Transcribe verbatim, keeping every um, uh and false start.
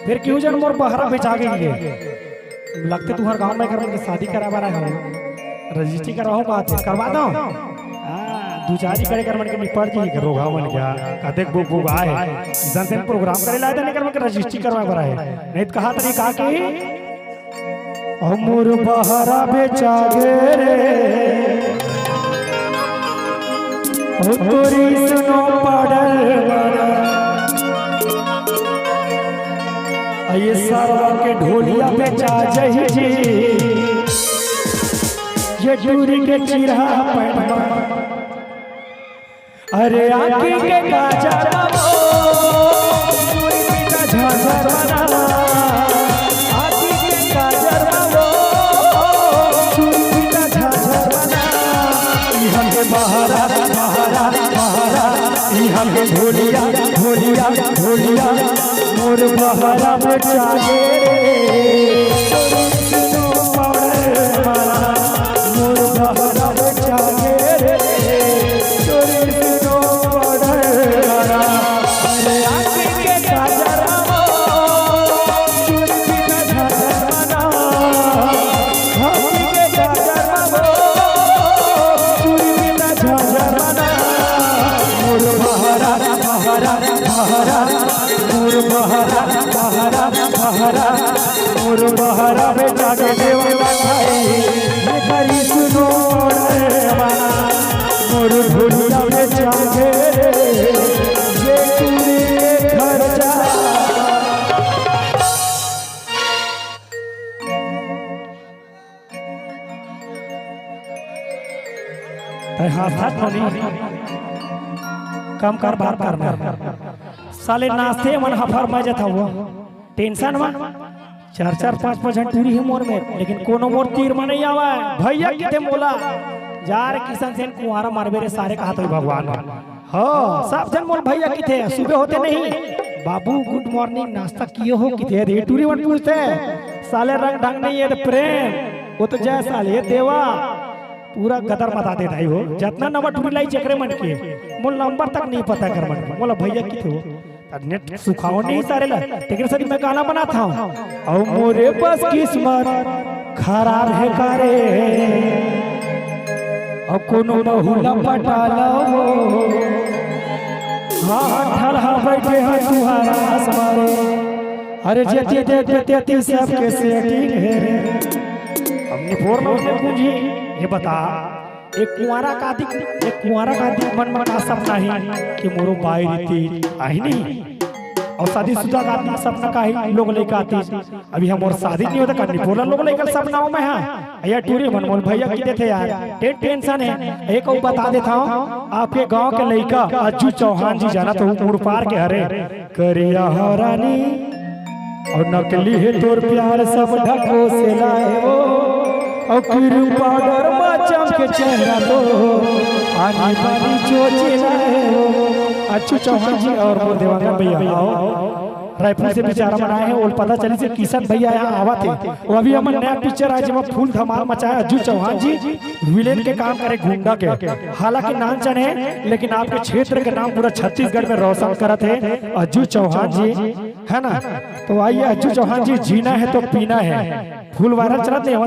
फिर केहू झन मोर बहरा बेचा गे हे। लगथे तुंहर गांव में एकर मन के शादी कराय बर आय हवय, रजिस्ट्री करवाहूं का? करवा दंव। हाँ, दू चार ही करे कर मन के निपट जी के रोगहा मन के, कतेक बुक बुक आय। इसन से प्रोग्राम करे ला आय त एकर मन के रजिस्ट्री करवाय बर आय। नहीं त कहा तरी का कि ओ मोर बहरा बेचा गे रे, ओ तोरी सुनो पाडल बना। आ ये सरवा के ढोलिया बेचा जही जी, ये टूरी के चिरहा पैंट। अरे आँखी के काजर वो, चूड़ी पीता झांझर बना। आँखी के काजर वो, चूड़ी पीता झांझर बना। ई हमके बहरा, बहरा, बहरा। ई हमके ढोलिया, ढोलिया, ढोलिया। मोर बहरा बेचा गे रे, चोरी सुनो पाउडर वाला। मोर बहरा बेचा गे रे, चोरी सुनो पाउडर वाला। अरे आँखी के काजर वो, चूड़ी पीता झांझर बना। आँखी के काजर वो, चूड़ी पीता झांझर बना। मोर बहरा, बहरा, बहरा। मोर बहरा, बहरा, बहरा। मोर बहरा बेचा गे देवता भाई, ये करी सुनो रे माना। मोर ढोलिया बेचा गे रे, ये टूरी के खर्चा। तैं हाथ हाथ नोनी। कम कर, बात करना। साले नाचथे मन हफर मैं जत हवो। टेंशन में चार चार पांच पांच झन टूरी हे मोर में, लेकिन कोनो मोर तीर में नहीं आवा। भैया किथे मोला, जा रे किशन सेन कुंवारा मारबे रे सारे, कहा तो भगवान। हाँ, सब झन मोर भैया किथे, सुबह होते नहीं, "बाबू, गुड मॉर्निंग, नाश्ता किए हो?" किथे रे टूरी मन पूछथे। साले रंग ढंग नहीं है तो प्रेम, वो तो जय साले, ये देवा। पूरा गदर मता देत हे हो, जतना नवा टूरी लाई जेकरे मन के, मोला नंबर तक नहीं पता कर मन के, मोला भैया किथे हो। त नेट सुखाओ नहीं सारे ला, तेकर सेती मैं गाना बनात हंव। अउ मोरे बस किस्मत खराब हे का रे, अउ कोनो बहू ला पटा लव। हाँ, ठलहा बैठे हे तुंहर आस मारे। अरे जेती देख तेती सबके सेटिंग हे। हमनी फोर नंबर में पूछी, ये बता, एक कुंवारा का दिख, एक कुंवारा का दिख मन में का सपना हे कि मोरो बाई रीति आही नहीं? अउ शादीशुदा का दिख सपना का हे, लोग लइका आती। अभी हमर शादी नहीं होता, करनी बोला लोग लइका सपना हो मैं, हाँ। या टूरी मन मोर भैया किथे यार, टे-, टेंशन हे। एक अउ बता देत हंव, आपके गांव के लइका अज्जू चौहान जी, जानत हो, उड़पार के हरे। करिया हो रानी, अउ नकली हे तोर प्यार, सब ढकोसला हे वो। अउ क्रीम पाउडर मा चमके चेहरा तो, आनी बानी चोचला हे वो। अज्जू चौहान जी अउ मोर देवांगन भैया, आओ। रायपुर से बेचारा मन आए हे, ओला पता चलिस हे किशन भैया यहाँ आवत हे। वो अभी हमर नया पिक्चर आए, जेमा फुल धमाल मचाए अज्जू चौहान जी, विलेन के काम करे गुंडा के। हालांकि नानचन हे, लेकिन आपके क्षेत्र के नाम पूरा छत्तीसगढ़ में रोशन करत हे अज्जू चौहान जी, है ना? तो आइए, अज्जू चौहान जी, जीना है तो पीना है। फुल वायरल चलत हे, हमर